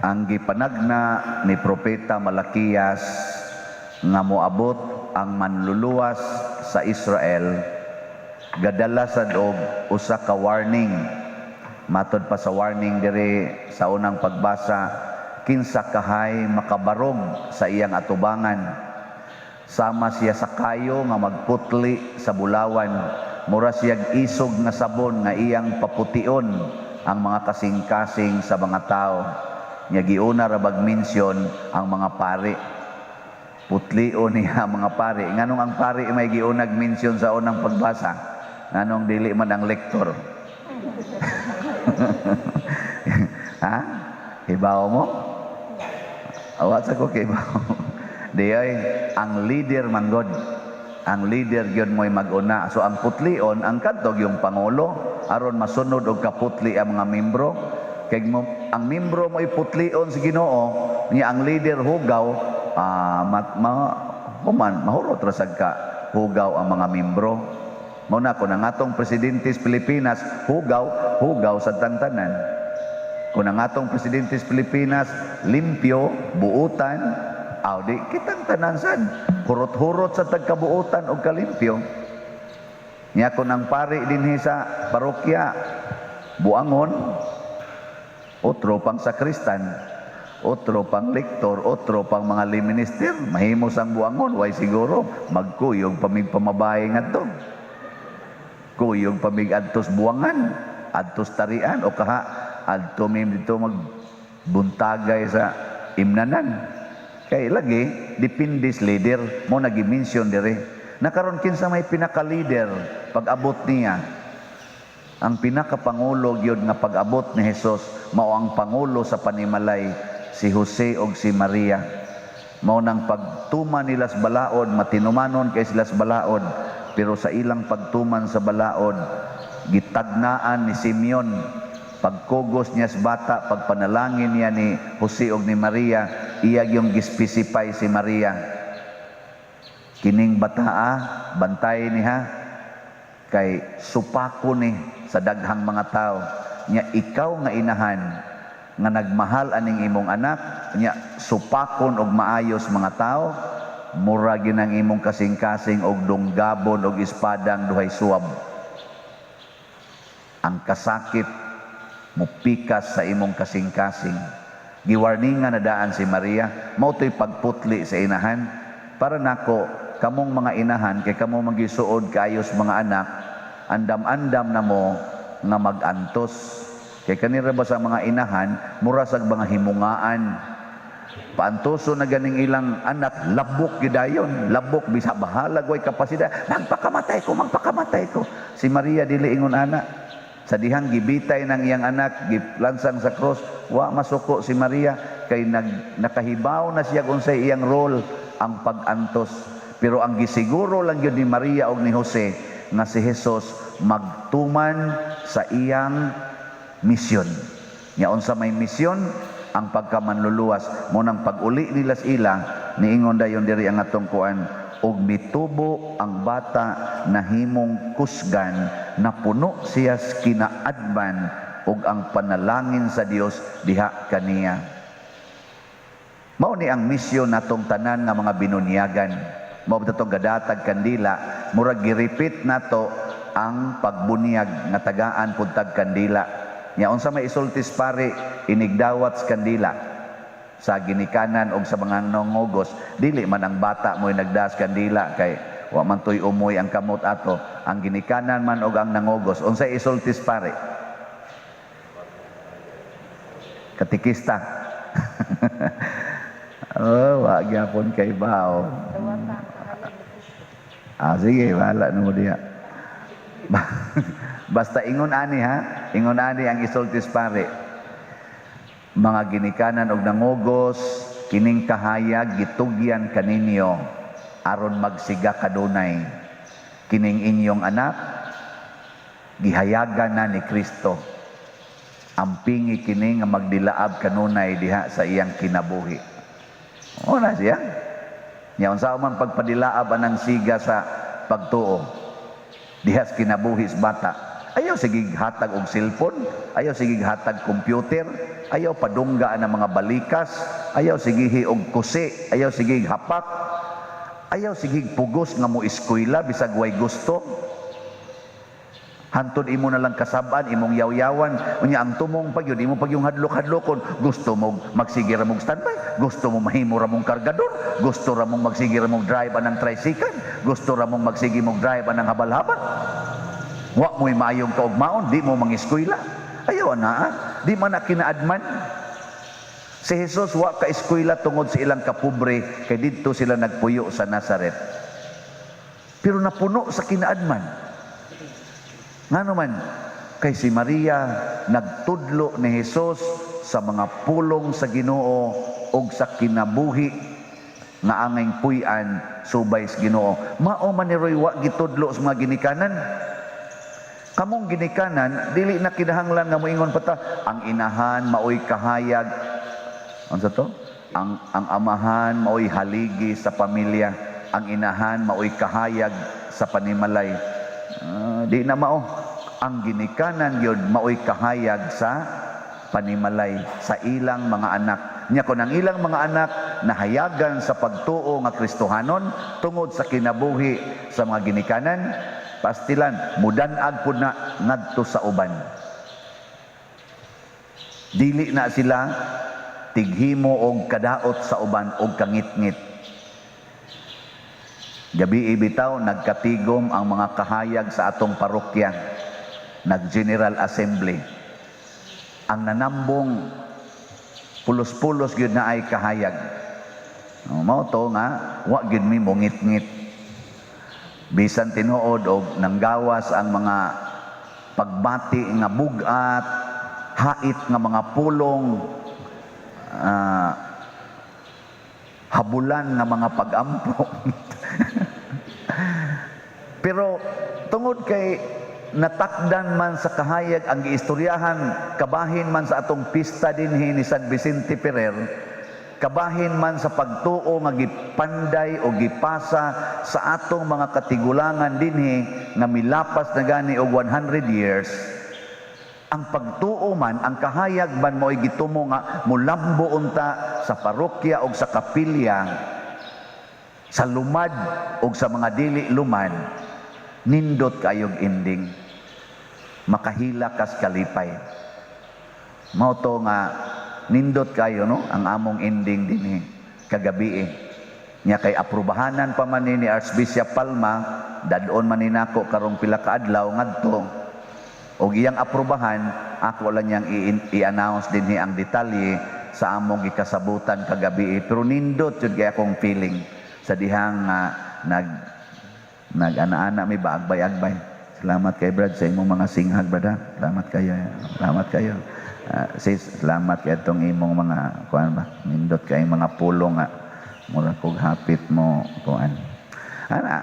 Ang gipanagna ni Propeta Malakias nga moabot ang manluluwas sa Israel gadala sad og usa ka warning. Matod pa sa warning diri sa unang pagbasa, kinsa kahay makabarog sa iyang atubangan? Sama siya sa kayo nga magputli sa bulawan, mura siyag isog nga sabon nga iyang papution ang mga kasing-kasing sa mga tao. Nya giuna ra bag mention ang mga pari. Putlion niya ang mga pari. Nganong ang pari may giunag mention sa unang pagbasa? Nganong dili man ang lektor? Ha? Hibaw mo? Awa sa ko kibaw. Di ay, ang leader manggod. Ang leader gyud mo'y mag-una. So ang putlion, ang kadtog yung pangulo aron masunod og kaputli ang mga membro. Kay mo, ang membro mo'y putlion sa Ginoo, niya ang leader hugaw, ma, ma, human, mahurot ra sad ka hugaw ang mga membro. Mao na kung ang atong presidente sa Pilipinas hugaw, hugaw sa tantanan. Kung ang atong presidente sa Pilipinas limpyo, buutan, aw di kitang tanan sad. Hurot-hurot sa tagkabuutan og kalimpyo. Nya kung ang pari dinhi sa parokya buangon, otro pang sakristan, otro pang lektor, otro pang mga lay minister, mahimo sang buangon, way siguro magkuyog pamig pamabahe ngadto. Kuyog pamig adtos buangan, adtos tarian o kaha adto mi dito magbuntagay sa imnanan. Kay lagi depende sa leader mo nagi-mention dire. Nakaron kinsa may pinaka-leader pag-abot niya? Ang pinakapangulo gyud nga pag-abot ni Hesus mao ang pangulo sa panimalay, si Jose og si Maria. Mao nang pagtuman nila sa balaod, matinumanon kay sila sa balaod, pero sa ilang pagtuman sa balaod, gitagnaan ni Simeon pagkugos niya sa bata, pagpanalangin niya ni Jose og ni Maria, iya yung gispesify si Maria. Kining bataa, bantay niha, kay supako ni sa daghang mga tao. Nya ikaw nga inahan nga nagmahal aning imong anak, nya supakon og maayos mga tao, mura ginang imong kasing-kasing og dunggabon og espadang duhay suwab. Ang kasakit mupikas sa imong kasing-kasing. Giwarningan na daan si Maria, mao to'y pagputli sa inahan. Para nako, kamong mga inahan, kay kamo magisuod kaayos mga anak, andam-andam na mo nga mag-antos. Kay kanira ba sa mga inahan, mura sag mga himungaan. Paantoso na ganing ilang anak, labok gidayon, labok bisa bahalag way kapasidad, magpakamatay ko, magpakamatay ko. Si Maria dili ingon ana. Sa dihang gibitay ng iyang anak, gilansang sa cross, wa masuko si Maria kay nakahibaw na siya kung unsay iyang role ang pag-antos. Pero ang gisiguro lang yun ni Maria og ni Jose nga si Jesus magtuman sa iyang misyon. Nya unsa may misyon? Ang pagkamanluluwas. Mo nang pag-uli nila sa ila, niingon dayon diri ang atong kuan, og mitubo ang bata nahimong kusgan, napuno siya sa kinaadman ug ang panalangin sa Dios diha kaniya. Mao ni ang misyon natong tanan nga mga binunyagan. Mao ba itong gadatag kandila, murag gi-repeat nato ang pagbunyag nga tagaan pud tag kandila. Nya unsa may isultis pare inigdawat sa kandila sa ginikanan og sa mga nangugos, dili man ang bata mo'y nagdas kandila kay wa man to'y umoy ang kamot ato, ang ginikanan man og ang nangugos. Unsay isultis pare? Katikista. Oh, wa gyapon kay bao. Ah, sige, bahala na mo diha. Basta ingon ani ha, ingon ani ang isultis pare. Mga ginikanan og nangugos, kining kahayag gitugyan kaninyo aron magsiga kadunay. Kining inyong anak gihayagan na ni Kristo. Ampingi kini nga magdilaab kanunay diha sa iyang kinabuhi. O na siya. Nya unsa man pagpadilaab anang siga sa pagtuo diha sa kinabuhi sa bata? Ayaw sige hatag og cellphone, ayaw sige hatag computer, ayaw padungga ang mga balikas, ayaw sige og kusi, ayaw sige hapak, ayaw sige pugos nga mo eskwela bisag way gusto. Hantod imo na lang kasab-an, imong yaw-yawan, unya ang tumong pag yun, imo pag yung hadlok-hadlokon, gusto mo magsige ra mong standby, gusto mo mahimo ra mong kargador, gusto ra mong magsige ra mong drive anang tricycle, gusto ra mong magsige mong drive anang habal-habal. Wa mo'y maayong kaugmaon, di mo mangiskwela. Ayaw ana, di man na kinaadman. Si Jesus wa ka eskwela tungod sa ilang kapobre, kay didto sila nagpuyo sa Nazaret. Pero napuno sa kinaadman. Ngano man, kay si Maria nagtudlo ni Jesus sa mga pulong sa Ginoo ug sa kinabuhi nga angay puy-an subay sa Ginoo. Mao man ni Roy wa gitudlo sa mga ginikanan. Kamong ginikanan, dili na kinahanglan nga moingon pa ta, ang inahan maoy kahayag. Unsa to? Ang amahan maoy haligi sa pamilya, ang inahan maoy kahayag sa panimalay. Ah, di na mao. Ang ginikanan yun maoy kahayag sa panimalay sa ilang mga anak. Nya kon ang ilang mga anak nahayagan sa pagtuo nga Kristohanon tungod sa kinabuhi sa mga ginikanan, pastilan mudan-ag pud na ngadto sa uban. Dili na sila tighimo og kadaot sa uban og kangitngit. Gabi bitaw nagkatigom ang mga kahayag sa atong parokya, nag-General Assembly. Ang nanambong pulos-pulos gyud na ay kahayag. Oh, mao to nga wa gyud mi mongitngit. Bisan tinuod og nanggawas ang mga pagbati nga bugat, hait nga mga pulong, habulan nga mga pagampo. Pero tungod kay natakdan man sa kahayag ang giistoryahan, kabahin man sa atong pista dinhi ni San Vicente Ferrer, kabahin man sa pagtuo nga gipanday o gipasa sa atong mga katigulangan dinhi nga milapas na gani og 100 years, ang pagtuo man, ang kahayag man mo'y gitumo nga mulambo unta sa parokya o sa kapilya, sa lumad o sa mga dili lumad, nindot kayog ending. Makahila kas kalipay. Mao to nga nindot kayo, no, ang among ending dinhi kagabi eh. Nya kay aprubahanan pa man ni Archbishop Palma, dadon man ni nako karong pila ka adlaw ngadto. Og iyang aprubahan, ako lang niyang i-announce dinhi ang detalye sa among gikasabutan kagabi eh. Pero nindot jud kay akong feeling sa dihang nag nag-ana-ana mi ba, agbay-agbay. Salamat kay Brad sa imong mga singhag, Brad, ha. Salamat kayo. Salamat kayo. Sis, salamat kay itong imong mga kuan ba. Nindot kay mga pulong nga mura kog hapit mo kuan. Ana.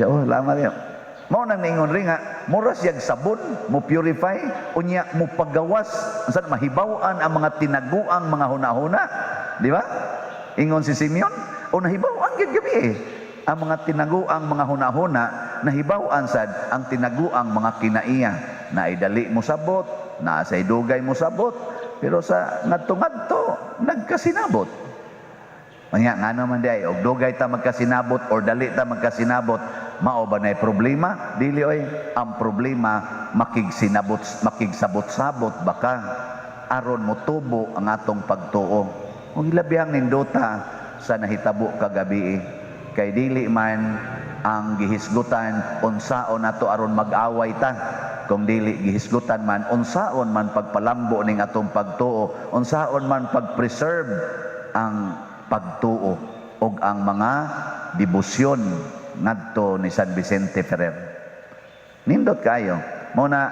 Oh, salamat kayo. Mao nang ningon rin nga, mura siyag sabon, mo purify, unya mo pagawas, unsa mahibaw-an ang mga tinaguang mga hunahuna, di ba? Ingon si Simeon, o nahibaw-an gyud gabi eh. Ang mga tinaguang mga hunahuna, nahibaw-an sad ang tinaguang mga kinaiya. Na idali mo sabot, na sa dugay mo sabot, pero sa ngadto-ngadto nagkasinabot. Unya ngano man di ay og dugay ta magkasinabot or dali ta magkasinabot, mao ba nay problema? Dili oy, ang problema makigsinabot, makigsabot-sabot baka aron motubo ang atong pagtuo. Ug ilabihang nindota sa nahitabo kagabi eh. Kay dili man ang gihisgutan unsaon nato aron mag-away ta, kung dili gihisgutan man unsaon man pagpalambo ning atong pagtuo, unsaon man pag-preserve ang pagtuo ug ang mga debosyon ngadto ni San Vicente Ferrer. Nindot kayo. Mao na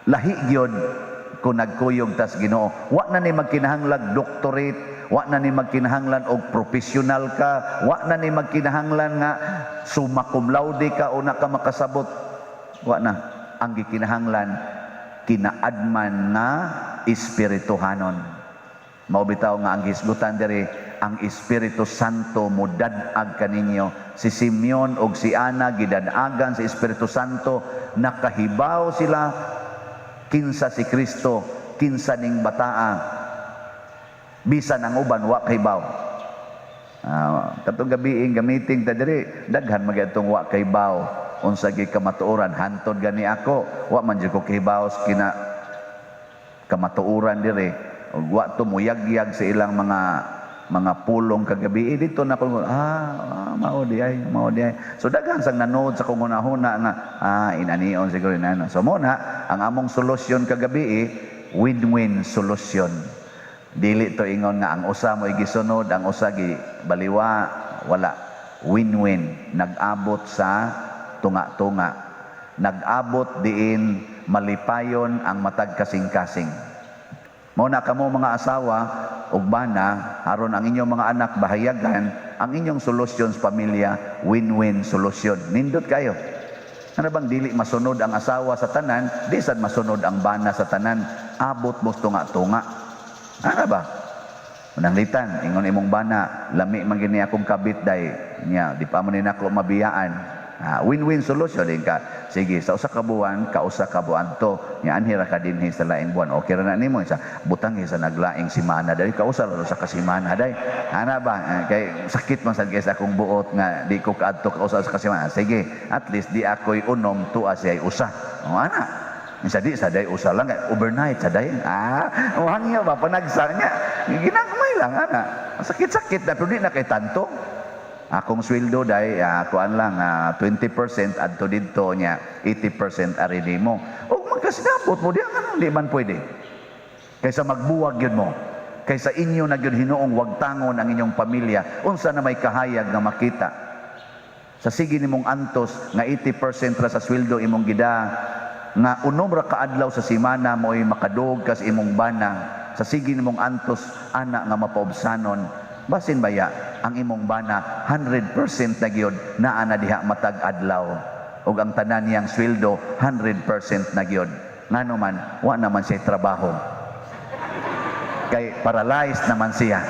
lahi gyud kung nagkuyog tas Ginoo. Wa na ni magkinahanglag doctorate, wa na ni magkinahanglan og professional ka, wa na ni magkinahanglan nga summa cum laude ka o na ka makasabot. Wa na. Ang gikinahanglan kinaadman nga espirituhanon. Mao bitaw nga ang hisgutan diri, ang Ang Espiritu Santo mudad-ag kaninyo. Si Simeon og si Ana gidad-agan sa Espiritu Santo, nakahibaw sila kinsa si Kristo, kinsa ning bataa. Bisan ang uban wa kahibaw. Katong gabi gamiting ta diri, daghan man gyud wa kahibaw unsa gyud kamatuoran. Hantod gani ako, wa man jud ko kahibaw sa kina kamatuoran diri ug wa to muyagyag sa ilang mga pulong kagabi eh, dito na ko, mao di ay, mao di ay. So daghan sang nanood sa kong hunahuna nga inanion siguro inano. So mo na ang among solusyon kagabi eh, win-win solution. Dili to ingon nga ang usa mo gisunod, ang usa gi baliwa, wala. Win-win, nag-abot sa tunga-tunga. Nag-abot diin malipayon ang matag kasing-kasing. Mao na kamo mga asawa ug bana, aron ang inyong mga anak bahayagan, ang inyong solusyon sa pamilya, win-win solution. Nindot kayo. Ano bang dili masunod ang asawa sa tanan, di sad masunod ang bana sa tanan, abot mo sa tunga-tunga. Ano ba? Mananglitan, ingon imong bana, "Lami man gini akong kabit day." Nya, di pa man ni nako mabiyaan. Win-win solution din ka. "Sige, sa usa ka buwan, kausa ka buwan to. Nya anhi ra ka dinhi sa laing buwan. Okay ra na nimo?" Sa butang sa naglaing simana day, kausa ra sa kasimana day. Ana ba? Kay sakit man sad kay sa akong buot nga di ko kaadto kausa sa kasimana. Sige, at least di ako'y unom, tuwa siya usa. O ana. Sa di sa day usa lang kay overnight sa day. O hangyo ba panagsa niya. Ginagmay lang ana. Sakit-sakit na pero di na kay tanto. Akong sweldo day, kuan lang, 20% adto didto niya, 80% ari nimo. Og magkasinabot mo diya, nganong di man pwede? Kaysa magbuwag yun mo. Kaysa inyo na gyud hinuong wagtangon ang inyong pamilya, unsa na may kahayag nga makita. Sa sige nimong antos nga 80% ra sa sweldo imong gida, nga unom ra ka adlaw sa simana mo'y makadog kas imong bana, sa sige nimong antos ana nga mapaubsanon, basin baya ang imong bana 100% na gyud naa na diha matag adlaw ug ang tanan niyang sweldo 100% na gyud? Ngano man wa naman siya trabaho kay paralyzed naman siya.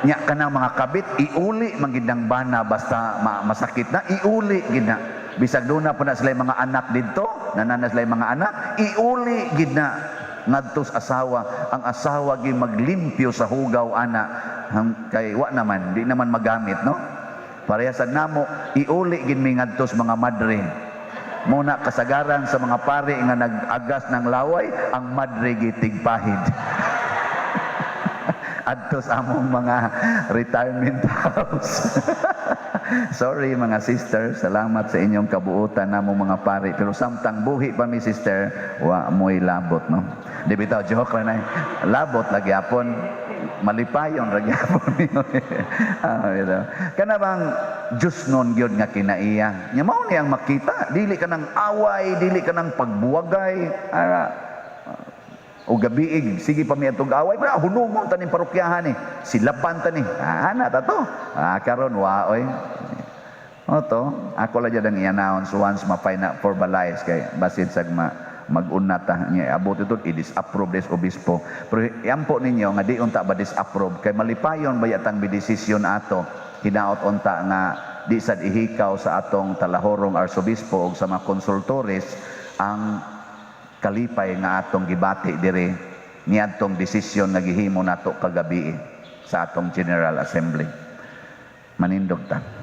Nya kanang mga kabit iuli man gid ng bana basta masakit na, iuli gid na. Bisag duna pa na sila mga anak didto, nanana sila mga anak, iuli gid na ngadto sa asawa. Ang asawa gi maglimpyo sa hugaw ana. Kay wa naman, di naman magamit, no? Pareha sad namo, iuli gid mi ngadto sa mga madre. Muna kasagaran sa mga pari nga nag-agas ng laway, ang madre gitigpahid adto sa among mga retirement house. Sorry mga sister, salamat sa inyong kabuutan namong mga pari. Pero samtang buhi pa mi, sister, wa mo'y labot, no? Di bitaw, joke lang na. Labot lagi apon, malipayon ra gyapon. Bitaw. Kana bang Diyos nun gyud nga kinaiya. Nya mao niyang makita, dili ka ng away, dili ka ng pagbuwagay. Ara, o gabiig, sige pa mi atong away, pero hunungon ta ning parokyahan eh. Silaban ta ni. Ana ta to. Karon wa oy. O to, ako lang dyan ang i-announce once ma-final formalize kay basin sag mag-una ta niya abot ito i-disapprove des obispo. Pero iampo ninyo nga di unta ba disapprove kay malipayon ba yatang bidesisyon ato hinaot unta nga di sad ihikaw sa atong talahorong arsobispo ug sa mga konsultores ang kalipay nga atong gibati diri niadtong desisyon nga gihimo nato kagabi sa atong General Assembly. Manindog ta.